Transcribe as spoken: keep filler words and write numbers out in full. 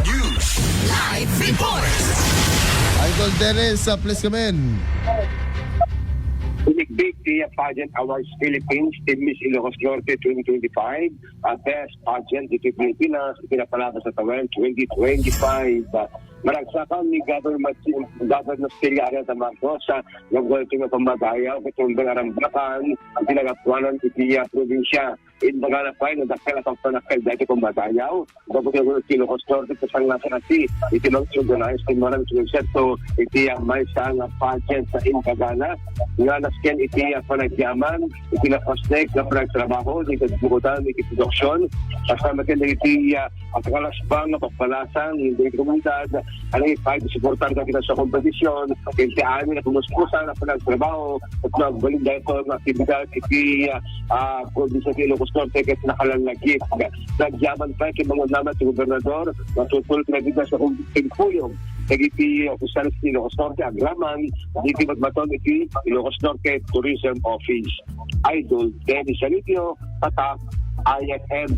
News. Live report. Idol Dennis, uh, please come in. Binigbig ti Pageant Awards Philippines, ti Miss Ilocos Norte twenty twenty-five, uh, Best Pageant ditoy Pilipinas, iti napalabas a tawen twenty twenty-five. Uh, maragsakan ni Governor Martin, Governor Celia Arieta Marcos, uh, nga agbalin nga pamadayaw, ket undang arambakan, ang pinagapuanan iti, uh, probinsya. Imbagana pay nga dakkel a pagpanakkel daytoy pamadayaw. Gapu ti Ilocos Norte, kasanglasan iti mag-organize ti maraming konsepto iti, ah, maysa nga pageant sa imbagana nga nasken iti, ah, panagyaman, iti napasnek nga panagtrabaho, iti bukutan, iti produksyon, kasama ken iti, ah, pagkalasbang nga pagpalasang, iti komunidad, ang ipagsuportar na kita sa kompetisyon, iti amin na pumuspusan, ang panagtrabaho, at magbaling dahil sa mga aktibidad, iti, ah, ah, probinsya ti Ilocos Norte ket nakalallagip. Nagyaman pay ti mangunaman ti gobernador, masutul ti nagita sa timpuyog dagiti opisyales ti Ilocos Norte agraman dagiti madmaton iti Ilocos Norte Tourism Office. Idol Dennis Alipio, Tatak, I F M.